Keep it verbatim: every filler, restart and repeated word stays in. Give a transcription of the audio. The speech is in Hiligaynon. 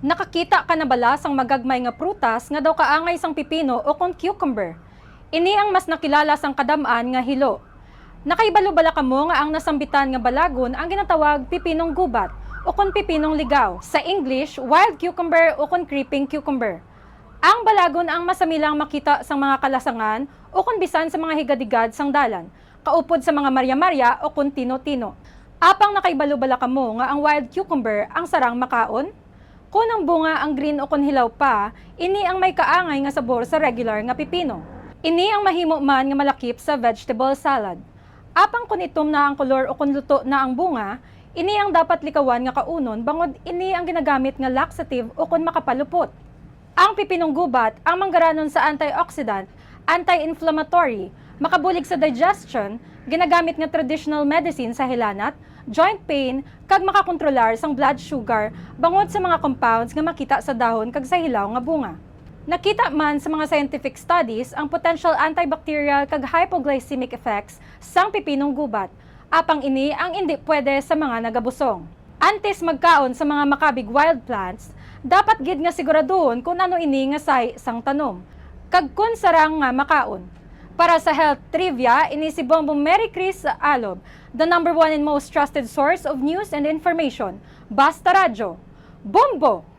Nakakita ka na bala sang magagmay nga prutas nga daw kaangay sang pipino ukon cucumber? Ini ang mas nakilala sang kadam-an nga hilo. Nakahibalo bala kamo nga ang nasambitan nga balagon ang ginatawag pipinong gubat ukon pipinong ligaw, sa English, wild cucumber ukon creeping cucumber? Ang balagon ang masamilang makita sang mga kalasangan ukon bisan sa mga higadigad sang dalan, kaupod sa mga marya-marya ukon tino-tino. Apang nakahibalo bala kamo nga ang wild cucumber ang sarang makaon? Kon ang bunga ang green ukon hilaw pa, ini ang may kaangay nga sabor sa regular nga pipino. Ini ang mahimo man nga malakip sa vegetable salad. Apang kon itom na ang kolor ukon luto na ang bunga, ini ang dapat likawan nga kaunon, bangod ini ang ginagamit nga laxative ukon makapalupot. Ang pipinong gubat ang manggaranon sa antioxidant, anti-inflammatory, makabulig sa digestion, ginagamit nga traditional medicine sa hilanat, joint pain, kag makakontrolar sang blood sugar bangod sa mga compounds nga makita sa dahon kag sa hilaw nga bunga. Nakita man sa mga scientific studies ang potential antibacterial kag hypoglycemic effects sang pipinong gubat, apang ini ang indi pwede sa mga nagabusong. Antes magkaon sa mga makabig wild plants, dapat gid nga siguraduhon kon ano ini nga sahi sang tanom, kag kon sarang nga makaon. Para sa health trivia, ini si Bombo Mary Chris Alob, the number one and most trusted source of news and information. Basta Radyo, Bombo!